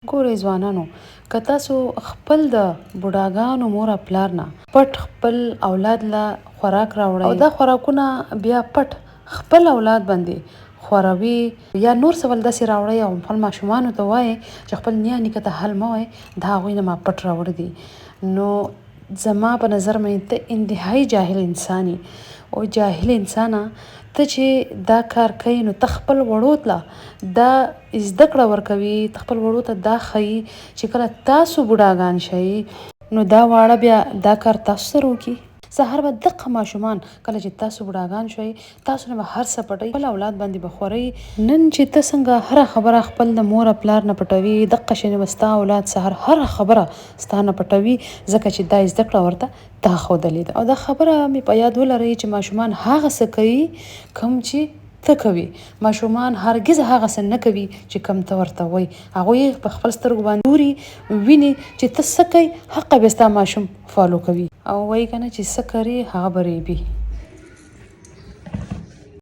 ګورئ ځوانانو که تاسو خپل د بوډاګانو مور او پلار نه پټ خپل اولاد له خوراک راوړئ او دا خوراکونه بیا پټ خپل اولاد باندې خوروي یا نور څه ول داسې راوړئ او خپل ماشومانو ته وایئ چې خپل نیا نیکه ته حل مه وایئ دا هغوی نه ما پټ راوړي دي نو زما په نظر باندې ته انتهايي جاهل انسان یې او جاهل انسانه ته چې دا کار کوي نو ته خپل وړو ته دا زده کړه ورکوي، ته خپل وړو ته دا ښيي چې کله تاسو بوډاګان شئ نو دا واړه بیا دا کار تاسو سره وکړي. سهار به دقه ماشومان کله چې تاسو بوډاګان شئ تاسو نه به هر څه پټوي، خپل اولاد باندې به خورئ. نن چې ته څنګه هره خبره خپل د مور او پلار نه پټوي دقه شانې به ستا اولاد سهار هره خبره ستا نه پټوي ځکه چې دا زده کړه ورته تا ښودلې ده. او دا خبره مې په یاد ولرئ چې ماشومان هغه څه کوي کوم چې ته کوي، ماشومان هرګز هغه څه نه کوي چې کوم ته ورته وایي، هغوی په خپل سترګو باندې ګوري، ویني چې ته څه کوي هغه بیا ستا ماشوم فالو کوي. او وایي کنه چې څه کرې هغه به ریبي.